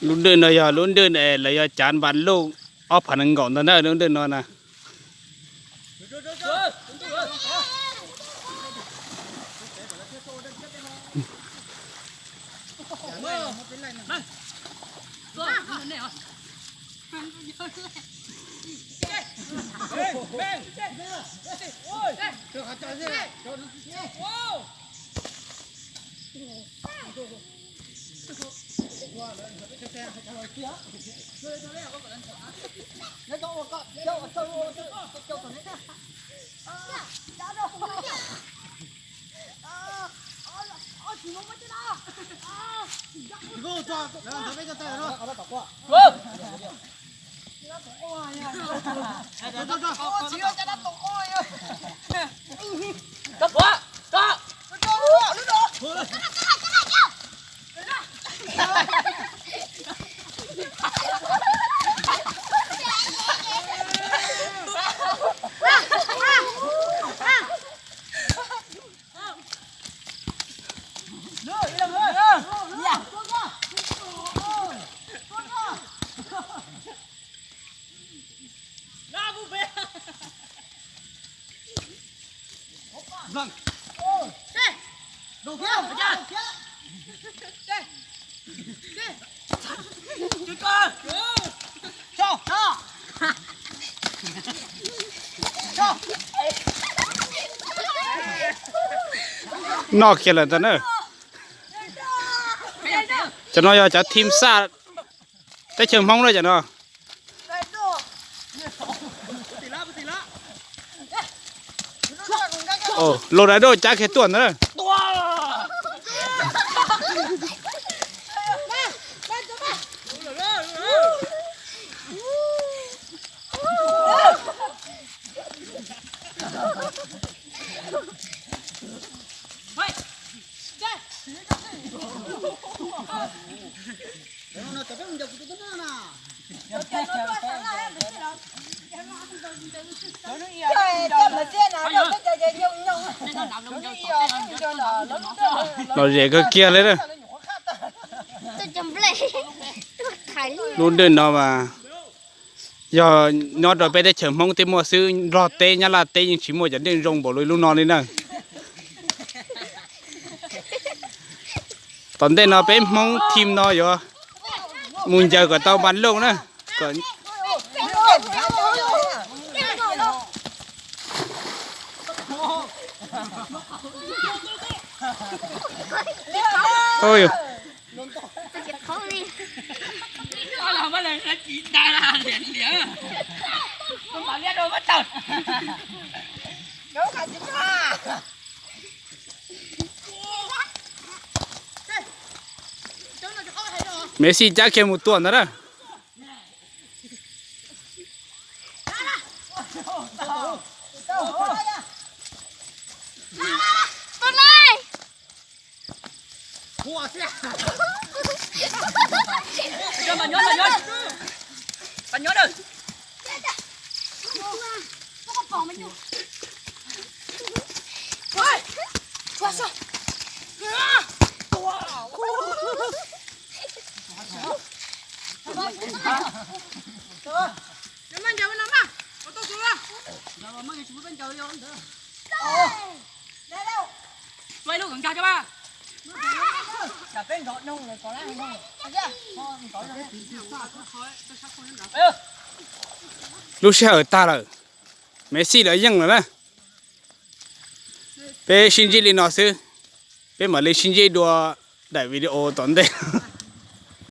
Lub dwj no yog lub dwj lawv yuav cav npas luj ob phav nees nkaum ntag na, lub dwj no na. Noj kiag lawm ntag na. Cov no yog cov team xaj teb chaws Hmoob na cov no. Los da doj cab kiag tuaj ntag na. Lom zem kawg kiag li na. Lub dwj no mas yog nyob rau peb teb chaws Hmoob thiaj muaj xwb, Nplog teb Nyab Laj teb yeej tsis muaj cov dwj zoo npaum li lub no li na. Tom ntej no peb Hmoob team no yuav mus ncaws kom tau npas luj na. Messi cab kiag mus tua ntag na. Lub sij hawm tag lawm, Messi lawv yeej lawm na. Peb sib ntsib li no xwb, peb mam li sib ntsib dua daim video tom ntej.